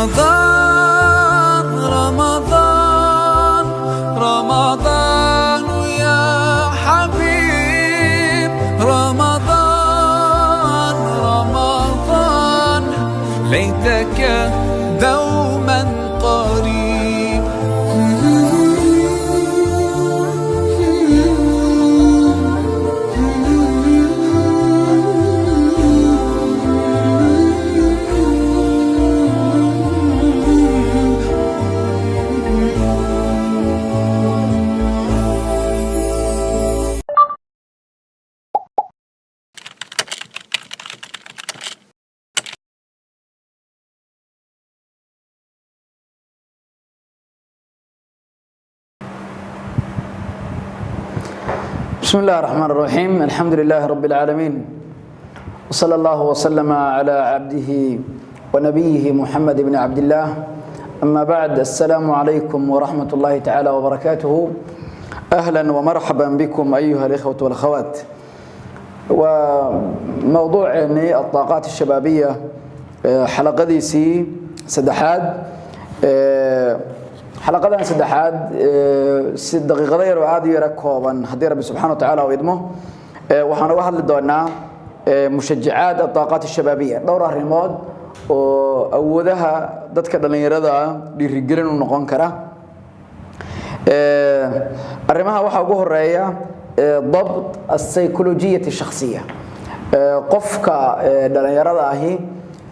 رمضان رمضان رمضان يا حبيب، رمضان رمضان ليتك دوما قريب. بسم الله الرحمن الرحيم، الحمد لله رب العالمين، وصلى الله وسلم على عبده ونبيه محمد بن عبد الله، أما بعد، السلام عليكم ورحمة الله تعالى وبركاته. أهلا ومرحبا بكم أيها الإخوة والأخوات. وموضوع الطاقات الشبابية حلقadiisii saddexaad. Xalaqadan saddexaad si daqiiqado yar oo aada u yara kooban, haddii Rabbi subxana wa tacaala uu idmo, waxaan uga hadli doonaa mushajicaat الطاقات الشبابية, dhowr arrimood oo awoodaha dadka dhallinyarada ah dhiirigelin u noqon kara. Arrimaha waxaa ugu horeeya ضبط السيكولوجية الشخصية. Qofka dhallinyarada ahi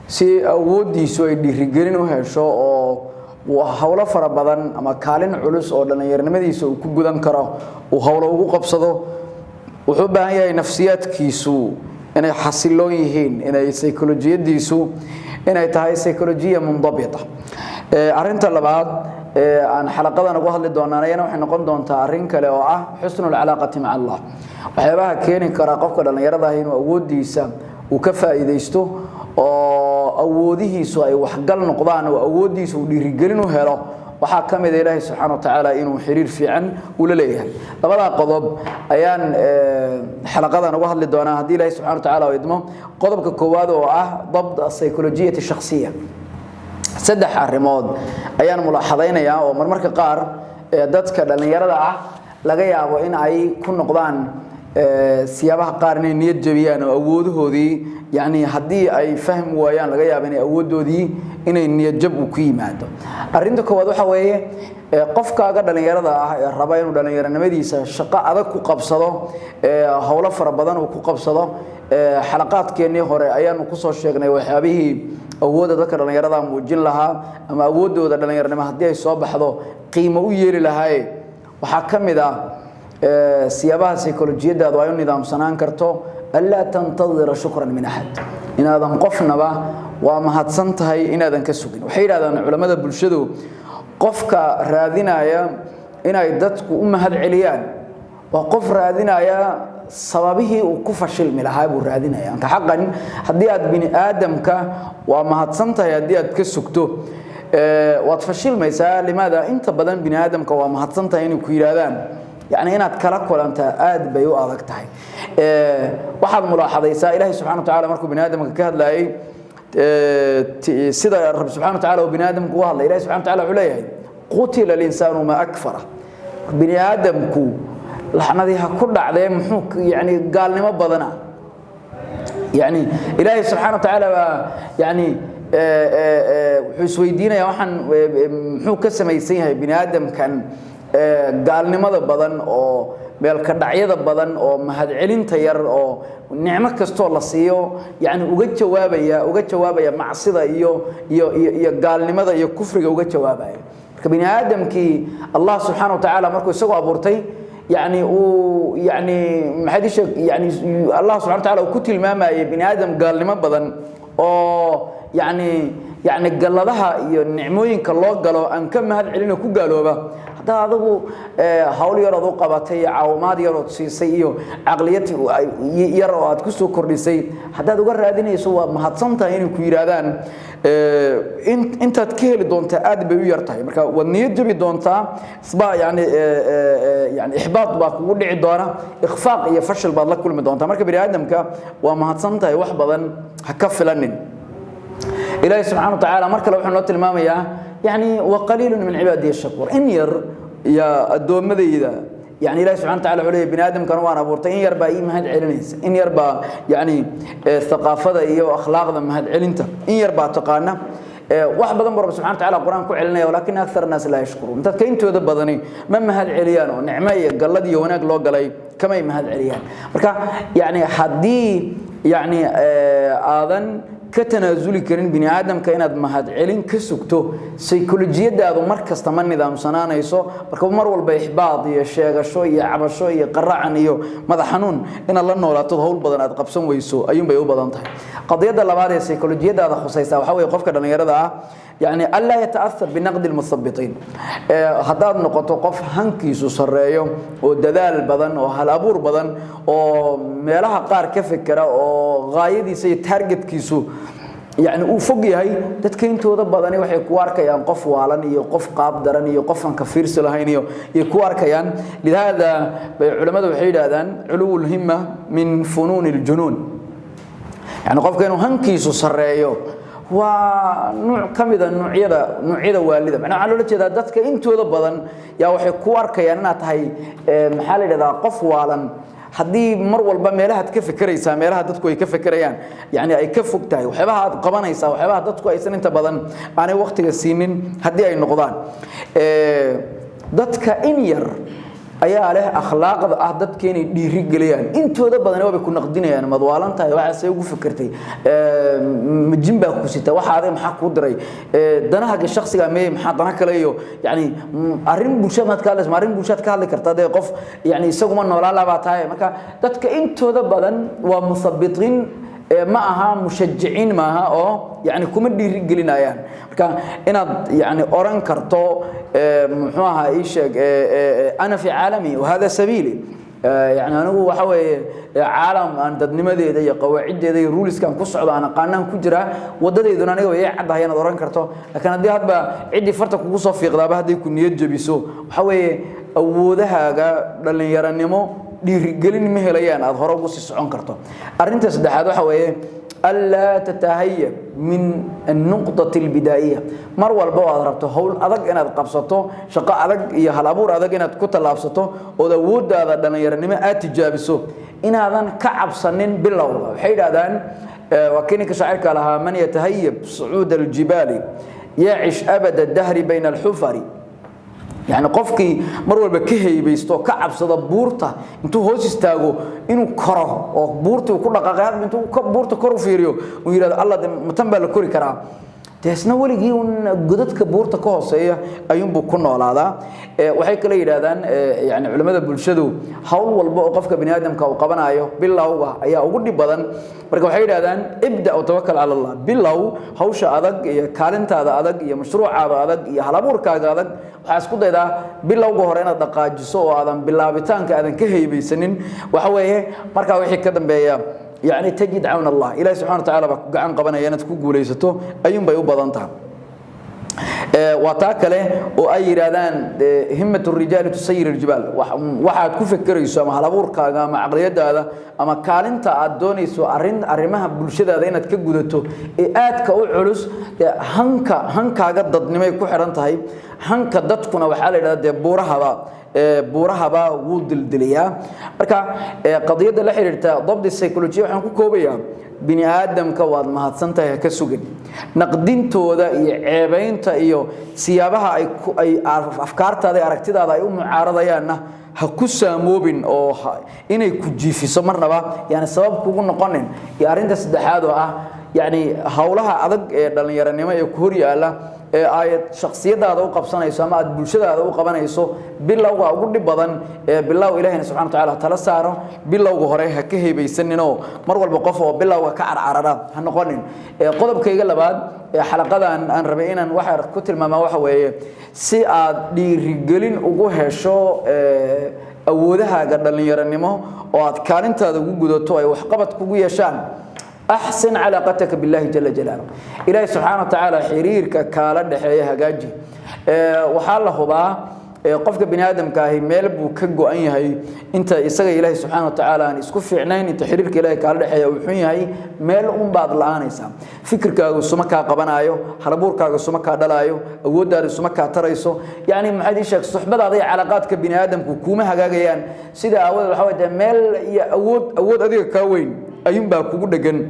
si awooddiisu ay dhiirigelin u hesho oo howlo fara badan ama kaalin culus oo dhallinyaronimadiisa uu ku gudan karo uu howlo ugu qabsado, wuxuu u baahan yahay nafsiyaadkiisu inay xasiloon yihiin, inay saykolojiyadiisu inay tahay psycholojiya mundabita. Arrinta labaad aan xalaqadan uga hadli doonaan ayana waxay noqon doontaa arrin kale oo ah حسن العلاقة مع الله. Waxyaabaha keeni kara qofka dhallinyarada ah inuu awooddiisa uu ka faa'iidaysto oo awoodihiisu ay waxgal noqdaan oo awooddiisa uu dhiirigelin u helo, waxaa ka mid a Ilaahay subxaana wa tacaala inuu xiriir fiican ula leeyahay. Labadaa qodob ayaan xalaqadan uga hadli doonaa, haddii Ilahay subxana wa tacaala uu idmo. Qodobka koowaad oo ah ضبط السيكولوجية الشخصية, saddex arrimood ayaan mulaaxadaynayaa oo marmarka qaar dadka dhallinyarada ah laga yaabo in ay ku noqdaan siyaabaha qaar inay niyad jabiyaan oo awoodahoodii, yani haddii ay fahmi waayaan, laga yaabo inay awooddoodii inay niyad jab uu ku yimaado. Arrinta koowaad waxa weeye, qofkaaga dhallinyarada ah ee raba inuu dhallinyaronimadiisa shaqo adag ku qabsado, howlo fara badan uu ku qabsado, xalaqaadkeennii hore ayaanu kusoo sheegnay waxyaabihii awoodda dadka dhallinyarada muujin lahaa ama awooddooda dhallinyaronimo haddii ay soo baxdo qiimo u yeeli lahaaye. Waxaa ka mid ah siyaabaha psycholojiyadaadu ay u nidaamsanaan karto ألا تنتظر شكرا من أحد, inaadan qofnaba waa mahadsan tahay inaadan ka sugin. Waxay yidhahdaan culammada bulshadu, qofka raadinaya inay dadku u mahad celiyaan waa qof raadinaya sababihii uu ku fashilmi lahaa buu raadinaya. Anka xaqan, haddii aad bini aadamka waa mahadsan tahay haddii aad ka sugto, waad fashilmaysaa. لماذا? Inta badan bini aadamka waa mahadsan tahay inay ku yidhaahdaan, yani inaad kala kulantaa aad bay u adag tahay. Waxaad mulaaxadaysaa Ilaahay subxana wa tacala markuu bini aadamka ka hadlayay, sida Rabbi subxana wa tacala uu bini aadamku uga hadlay. Ilahi subxana wa tacala wuxuu leeyahay: قتل الإنسان ما أكفره. Bini aadamku laxnadii ha ku dhacdee, muxuu yani gaalnimo badana. Yani Ilaahay subxana wa tacaala baa yani wuxuu isweydiinayaa waxaan muxuu ka samaysan yahay bini aadamkan gaalnimada badan oo meelka dhacyada badan oo mahadcelinta yar oo nicmo kastoo la siiyo yani uga jawaabaya macsida iyo gaalnimada iyo kufriga uga jawaabaya. Marka bini aadamkii Allah subxaana wa tacaala markuu isagoo abuurtay, yani uu yani maxaad isheeg, yani Allah subxana wa taala uu ku tilmaamayay bini aadam gaalnimo badan oo yani galladaha iyo nicmooyinka loo galo aan ka mahad celino, ku gaalooba. Haddaad adigu hawl yarood u qabatay iyo caawimaad yarood siisay iyo caqliyad yar oo aad ku soo kordhisay, haddaad uga raadinayso waa mahadsan tahay inay ku yidhaahdaan, intaad ka heli doontaa aad bay u yar tahay. Marka waad niyad jabi doontaa, isba yani إحباط baa kugu dhici doona, إخفاق iyo fashil baad la kulmi doontaa. Marka bini aadamka waa mahadsan tahay wax badan ha ka filanin. Ilaahay subxana wa tacaala mar kale wuxuu noo tilmaamayaa, yani, waqaliilun min cibaadiya shakuur, in yar yaa addoommadayda. Yani Ilahi subxana wa tacala wuxuu leeyahy, bini aadamkana waan abuurtay, in yar baa ii mahad celinaysa, in yar baa yani thaqaafada iyo akhlaaqda mahad celinta in yar baa taqaana. Wax badan buu Rabbi subxana wa tacaala Qur-aan ku celinaya, walaakina akthar annaas laa yashkuruun. Dadka intooda badani ma mahad celiyaan, oo nicmo iyo gallad iyo wanaag loo galay kamay mahad celiyaan. Marka yani haddii yani aadan ka tanaasuli karin bini aadamka inaad mahad celin ka sugto, saykolojiyadaadu mar kasta ma nidaamsanaanayso. Marka mar walba ixbaad iyo sheegasho iyo cabasho iyo qaracan iyo madax xanuun inaad la noolaato, howl badan aad qabsan weyso ayuunbay u badan tahay. Qadiyadda labaad ee saykolojiyadaada khusaysa waxaa weeye, qofka dhallinyarada ah yani anlaa yata'athar binaqdi lmuthabitiin. Haddaad noqoto qof hankiisu sarreeyo oo dadaal badan oo hal abuur badan oo meelaha qaar ka fekera oo gaayadiisa iyo targetkiisu yani uu fog yahay, dadka intooda badani waxay ku arkayaan qof waalan iyo qof qaab daran iyo qof aan ka fiirsi lahayn iyo ku arkayaan. Lihaada bay culammadu waxay yidhaahdaan, culuwu lhimma min funuuni ljunuun. Yani qofka inuu hankiisu sarreeyo waa nuuc ka mida nuucyada waalida. Macnaha waxaa loola jeedaa, dadka intooda badan yaa waxay ku arkayaan inaad tahay, maxaa la yidhahdaa, qof waalan haddii mar walba meelahaad ka fekeraysaa meelaha dadku ay ka fekerayaan yani ay ka fog tahay, waxyaabaha aad qabanaysaa waxyaabaha dadku aysan inta badan aanay waqtiga siinin haddii ay noqdaan. Dadka in yar ayaa leh akhlaaqda ah dadka inay dhiiri geliyaan. Intooda badani waabay ku naqdinayaan: maad waalan tahay? Waxaasay ugu fikirtay? Majin baa ku sita? Waxa adiga maxaa kuu diray? Danahaga shakhsiga mee? Maxaa dana kale? Iyo yani arrin bulshada maad ka hadlaysa? Ma arrin bulshadaad ka hadli kartaa? Dee qof yani isaguma noolaan labaa tahay. Marka dadka intooda badan waa musabitiin, ma aha mushajiciin, maaha oo yani kuma dhiiri gelinayaan. Marka inaad yani oran karto, muxuu ahaa, ii sheeg, ana fi caalami wahada sabiili, yani anigu waxa weeye caalam aan dadnimadeeda iyo qawaaciddeeda iyo ruleskan ku socdo aan aqaanaan ku jiraa, wadadeyduna aniga way ii caddahay, inaad oran karto. Laakiin haddii hadba ciddii farta kugu soo fiiqdaaba hadday ku niyad jabiso, waxa weeye awoodahaaga dhallinyaranimo dhiirigelin ma helayaan aada hore ugu sii socon karto. Arrinta saddexaad waxa weeye, anlaa tatahayab min annuqdati albidaa'iya. Mar walba oo aad rabto howl adag inaad qabsato, shaqo adag iyo hal abuur adag inaad ku tallaabsato ood awooddaada dhallinyaranimo aad tijaabiso, inaadan ka cabsanin bilowga. Waxay yidhahdaan, waa kii ninka shaacirka lahaa, man yatahayab sucuuda aljibaali yacish abada dahri bayna alxufari. Yani qofkii mar walba ka heybaysto, ka cabsado buurta intuu hoos istaago inuu koro oo buurtii uu ku dhaqaaqay, hadba intuu buurta kor u fiiriyo uu yidhahdo, "Alla, matan baa la kori karaa?" Deesna weligii un godadka buurta ka hooseeya ayuunbuu ku noolaadaa. Waxay kale yidhaahdaan yani culimmada bulshadu, hawl walba oo qofka bini aadamka uu qabanayo bilowga ayaa ugu dhib badan. Marka waxay yidhahdaan, ibda wa tawakkal cala Allah. Bilow hawsha adag iyo kaalintaada adag iyo mashruucaada adag iyo halabuurkaaga adag. Waxaa isku daydaa bilowga hore inaad dhaqaajiso oo aadan bilaabitaanka aadan ka heybaysanin. Waxa weeye, markaa wixii ka dambeeya yani tajid cawn Allah, ilahi subxana wa tacala baa ku gacan qabanaya, inaad ku guulaysato ayuun bay u badan tahay. Waa taa kale oo ay yidhaahdaan, himat rijaali tusayir aljibaal. Waxaad ku fekerayso ama halabuurkaaga ama caqliyadaada ama kaalinta aad doonayso arrimaha bulshadaada inaad ka gudato ee aadka u culus, hanka hankaaga dadnimay ku xidhan tahay. Hanka dadkuna waxaa la yidhahda dee buurahaba wuu dildiliyaa. Marka qadiyadda la xiriirta dabdi psychology waxaan ku koobayaa, bini aadamka waad mahadsan tahay ha ka sugin. Naqdintooda iyo ceebaynta iyo siyaabaha ay afkaartaada iyo aragtidaada ay u mucaaradayaanna ha ku saamoobin oo inay ku jiifiso marnaba yani sabab kugu noqonin. Iyo arrinta saddexaad oo ah, yani howlaha adag ee dhallinyaranimo ee ku hor yaalla ee aad shaksiyadaada u qabsanayso ama aad bulshadaada u qabanayso, bilowga ugu dhib badan ee bilow, Ilahina subxana wa tacaala tala saaro. Bilowga hore ha ka hebaysaninoo mar walba qof oo bilowga ka carcarara ha noqonin. Qodobkayga labaad ee xalaqadan aan rabay inaan waxa ku tilmaamaa waxa weeye, si aad dhiirigelin ugu hesho awoodahaaga dhallinyaranimo oo aad kaalintaada ugu gudato, ay waxqabad kugu yeeshaan, axsin calaaqataka billahi jala jalaaluh. Ilaahi subxaana wa tacaala xiriirka kaala dhexeeya hagaaji. Waxaa la hubaa Qofka bini aadamka ahi meel buu ka go'an yahay inta isaga Ilaahay subxaana wa tacaala aan isku fiicnayn, inta xiriirka Ilaahay kaala dhexeeya uu xun yahay, meel un baad la'aanaysaa. Fikirkaagu suma kaa qabanaayo, halabuurkaagu suma kaa dhalaayo, awooddaadu suma kaa tarayso, yacni maxaad ii sheeg, suxbadaada iyo calaaqaadka bini aadamku kuuma hagaagayaan. Sida aawadeed waxa way meel iyo awood adiga kaa weyn ayuunbaa kugu dhegan.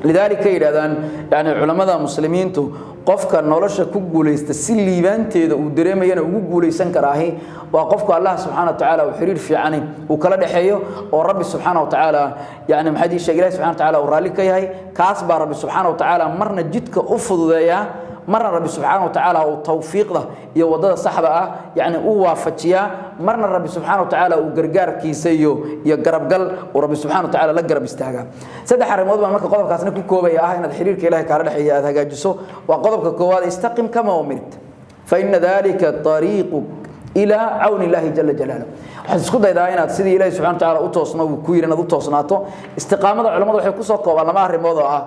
Lidaalika yidhahdaan yani culammada muslimiintu, qofka nolosha ku guulaysta si liibaanteeda uu dareemayana ugu guulaysan karaahi waa qofku Allah subxaana wa tacaala uu xiriir fiicani uu kala dhexeeyo, oo Rabbi subxaana wa tacaala, yani maxaad ii sheeg, Ilahi subxana wa tacaala uu raalli ka yahay. Kaas baa Rabbi subxaana wa tacaala marna jidka u fududeeyaa, marna Rabbi subxaana wa tacaala uu tawfiiqda iyo waddada saxda ah yani u waafajiyaa, marna Rabbi subxaana wa tacaala uu gargaarkiisa iyo garabgal uu Rabbi subxana wa tacaala la garab istaagaa. Saddex arrimood baan marka qodobkaasna ku koobaya ah inaad xiriirka Ilahay kaala dhexeeya aad hagaajiso. Waa qodobka koowaad: istaqim kama umirt, fa ina dalika ariiquk ilaa cawni illaahi jala jalaaluh. Waxaad isku daydaa inaad sidii Ilahi subxana wa tacaala u toosno uu ku yidhi inaad u toosnaato. Istiqaamada culamadu waxay kusoo koobaan laba arrimood oo ah: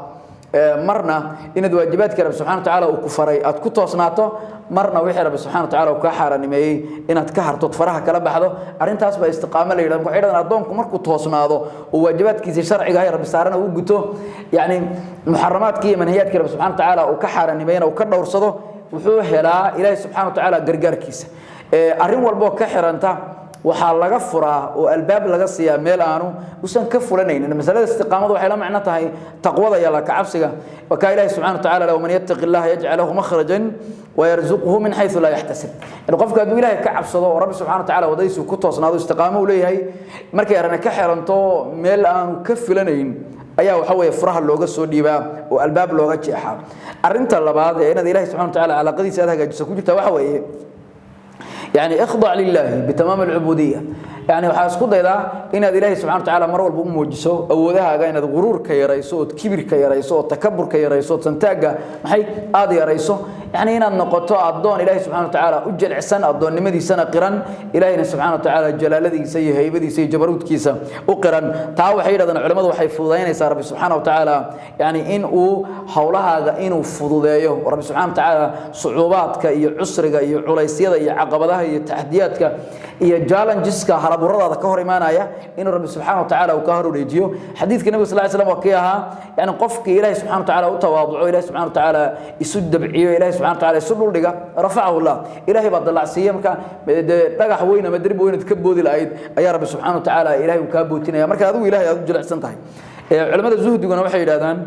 marna inaad waajibaadka Rabbi subxana wa tacaala uu ku faray aad ku toosnaato, marna wixii Rabbi subxana wa tacaala uu kaa xaaraanimeeyey inaad ka hartood faraha kala baxdo. Arrintaas baa istiqaamo la yidhahda. Waxay yidhahdaan, addoonku markuu toosnaado oo waajibaadkiisii sharciga ahay Rabbi saarana uu guto, yacni muxaramaadkii iyo manhiyaadkii Rabbi subxana wa tacaala uu ka xaaraanimeeyena uu ka dhowrsado, wuxuu helaa Ilaahi subxana wa tacaala gargaarkiisa. Arrin walboo ka xiranta waxaa laga furaa oo albaab laga siiyaa meel aanu usan ka fulanaynin. Masalada istiqaamadu waxay la macno tahay taqwada iyo alla kacabsiga. Waa kaa Ilahi subxana wa tacala: waman yattaqi Allaha yajcal lahu makhrajan wayarzuqhu min xaysu laa yaxtasib. Yani qofka hadduu Ilahay ka cabsado oo Rabbi subxana wa tacala waddadiisu ku toosnaado, istiqaamo uu leeyahay, markay arrin ka xiranto meel aanu ka filanayn ayaa waxa weeye furaha looga soo dhiibaa oo albaab looga jeexaa. Arrinta labaad ee inaad Ilahi subxana wa tacala calaaqadiisa aad hagaajiso ku jirta waxa weeye yani ikhdac lillahi bitamaam alcubuudiya. Yani waxaa isku daydaa inaad Ilaahay subxana wa tacaala mar walba u muujiso awoodahaaga, inaad guruurka yarayso, ood kibirka yarayso, ood takaburka yarayso, ood santaagga maxay aada yarayso. Yani inaad noqoto addoon Ilaahay subxana wa tacaala u jilicsan, addoonnimadiisana qiran, Ilaahayna subxana wa tacaala jalaaladiisa iyo haybadiisa iyo jabaruudkiisa u qiran. Taa waxay yidhahdaan culimmadu waxay fududaynaysaa Rabbi subxaana wa tacaala yani in uu howlahaaga inuu fududeeyo, Rabbi subxana wa tacaala sucuubaadka iyo cusriga iyo culaysyada iyo caqabadaha iyo taxdiyaadka iyo challengeska halaburadaada ka hor imaanaya inuu Rabbi subxaana wa tacaala uu ka hor wareejiyo. Xadiidka Nabiga sal slam waa kii ahaa, yani qofkii Ilaahay subxana wa tacaala u tawaaduco, Ilahi subxana wa tacaala isu dabciyo, Ilahi subxana wa tacaala isu dhuldhiga, rafacahu Allah, Ilaahay baa dallacsiiya. Marka dee dhagax weyn ama derbi weynaad ka boodi lahayd ayaa Rabbi subxana wa tacaala Ilahay uu kaa bootinaya marka adigu Ilahay aad u jilicsan tahay. Culamada zuhdiguna waxay yidhahdaan: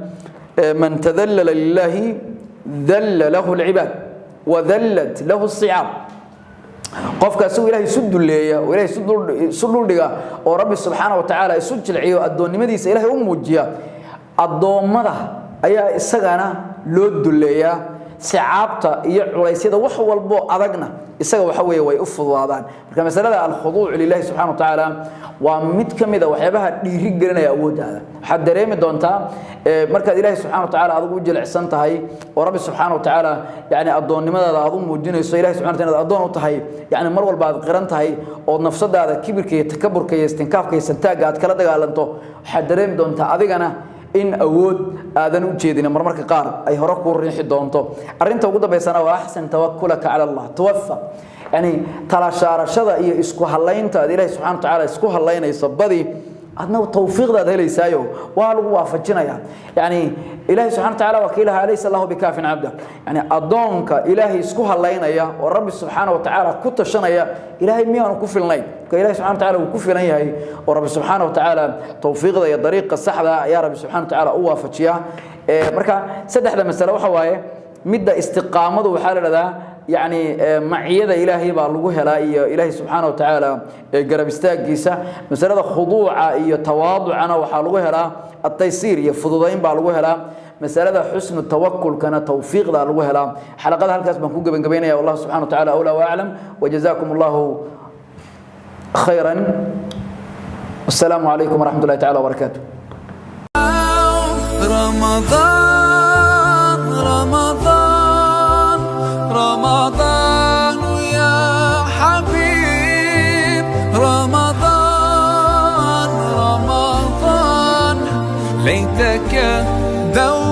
man tadallala lillahi dalla lahu alcibaad wadallat lahu asicaab. Qofka isagu Ilahay isu dulleeya oo Ilahay isu dhuldhiga oo Rabbi subxaana wa tacaala isu jilciyo, addoonnimadiisa Ilahay u muujiya, addoommada ayaa isagana loo dulleeyaa, sicaabta iyo culaysyada wax walbo adagna isaga waxa weeye way u fududaadaan. Marka masalada alkhuduuc lilahi subxana wa tacaala waa mid ka mid a waxyaabaha dhiiri gelinaya awooddaada. Waxaad dareemi doontaa markaad Ilaahi subxana wa tacaala adigu u jilicsan tahay oo Rabbi subxaana wa tacaala yani addoonnimadaada aad u muujinayso, Ilahi subxana wa taala inaad addoon u tahay, yani mar walba aad qiran tahay, ood nafsadaada kibirka iyo takaburka iyo istinkaafka iyo santaagga aad kala dagaalanto, waxaad dareemi doontaa adigana in awood aadan u jeedin marmarka qaar ay hore kuu riixi doonto. Arrinta ugu dambaysana waa axsan tawakulaka cala Allah tuwafaq. Yani tala saarashada iyo isku halaynta aad Ilahi subxana wa tacaala isku halaynayso badi, adna tawfiiqdaad helaysaayo waa lagu waafajinaya. Yani Ilahi subxana wa tacaala waa kii lahaa: alaysa Allahu bikaafin cabda. Yani addoonka Ilaahay isku halaynaya oo Rabbi subxaana wa tacaala ku tashanaya, Ilaahay miyaanu ku filnayn? Marka Ilahi subxana wa tacaala wuu ku filan yahay, oo Rabbi subxaana wa tacaala tawfiiqda iyo dariiqa saxda ayaa Rabbi subxana wa tacaala u waafajiya. Marka saddexda masale waxa waaye: midda istiqaamadu waxaa la dhahdaa yani maciyada Ilaahay baa lagu helaa iyo Ilaahay subxaana wa tacaala garab istaagiisa. Masalada khuduuca iyo tawaaducana waxaa lagu helaa ataysiir iyo fududayn baa lagu helaa. Masalada xusnu tawakulkana tawfiiqda lagu helaa. Xalaqada halkaas baan ku gebagabaynaya. Wallahu subxana wa tacaala awlaa waaclam, wajazakum Allahu khayra. والسلام عليكم ورحمة الله تعالى وبركاته. رمضان، رمضان، رمضان يا حبيب، رمضان، رمضان، ليتك دوما